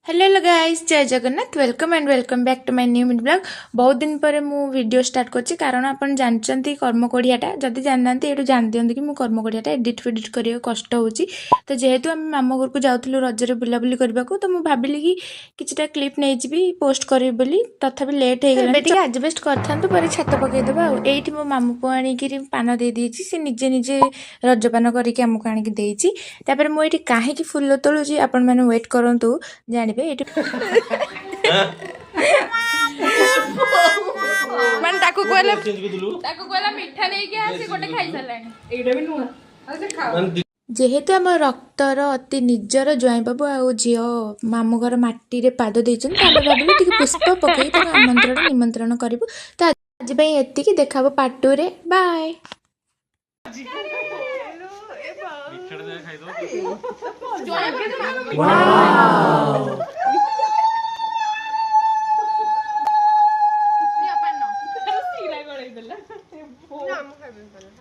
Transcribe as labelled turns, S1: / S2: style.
S1: Hello hello guys, ଜୟ Jagannath. Welcome and welcome back to my new mini vlog. ବହୁତ ଦିନ ପରେ ମୁଁ ଭିଡ଼ିଓ ଷ୍ଟାର୍ଟ କରିଛି, କାରଣ ଆପଣ ଜାଣିଛନ୍ତି କର୍ମକୋଢ଼ିଆଟା। ଯଦି ଜାଣିନାହାନ୍ତି, ଏଇଠୁ ଜାଣିଦିଅନ୍ତୁ କି ମୁଁ କର୍ମକୋଢ଼ିଆଟା, ଏଡ଼ିଟ୍ ଫେଡ଼ିଟ୍ କରିବାକୁ କଷ୍ଟ ହେଉଛି। ତ ଯେହେତୁ ଆମେ ମାମୁଁ ଘରକୁ ଯାଉଥିଲୁ ରଜରେ ବୁଲାବୁଲି କରିବାକୁ, ତ ମୁଁ ଭାବିଲି କି କିଛିଟା କ୍ଲିପ୍ ନେଇଯିବି, ପୋଷ୍ଟ କରିବି ବୋଲି। ତଥାପି ଲେଟ୍ ହେଇଗଲା। ଏବେ ଟିକେ ଆଜବେଷ୍ଟ କରିଥାନ୍ତୁ, ପରେ ଛାତ ପକେଇଦେବା। ଆଉ ଏଇଠି ମୋ ମାମୁଁ ପୁଅ ଆଣିକିରି ପାନ ଦେଇଦେଇଛି। ସେ ନିଜେ ନିଜେ ରଜପାନ କରିକି ଆମକୁ ଆଣିକି ଦେଇଛି। ତାପରେ ମୁଁ ଏଇଠି କାହିଁକି ଫୁଲ ତୋଳୁଛି, ଆପଣମାନେ ୱେଟ୍ କରନ୍ତୁ, ଜାଣିବେ। ଏଇଠି
S2: ମାନେ ତାକୁ କହିଲା ମିଠା ନେଇକି ଆସି ଗୋଟେ ଖାଇସାରିଲାଣି।
S1: ଯେହେତୁ ଆମ ରକ୍ତର ଅତି ନିଜର ଜ୍ୱାଇଁ ବାବୁ ଆଉ ଝିଅ ମାମୁଁ ଘର ମାଟିରେ ପାଦ ଦେଇଛନ୍ତି, ତ ଆମେ ଭାବିଲୁ ଟିକେ ପୁଷ୍ପ ପକେଇ ତାକୁ ଆମନ୍ତ୍ରଣ ନିମନ୍ତ୍ରଣ କରିବୁ। ତ ଆଜି ପାଇଁ ଏତିକି, ଦେଖାହବ ପାର୍ଟ 2ରେ। ବାଏ।
S2: ନିଅ ପାନ।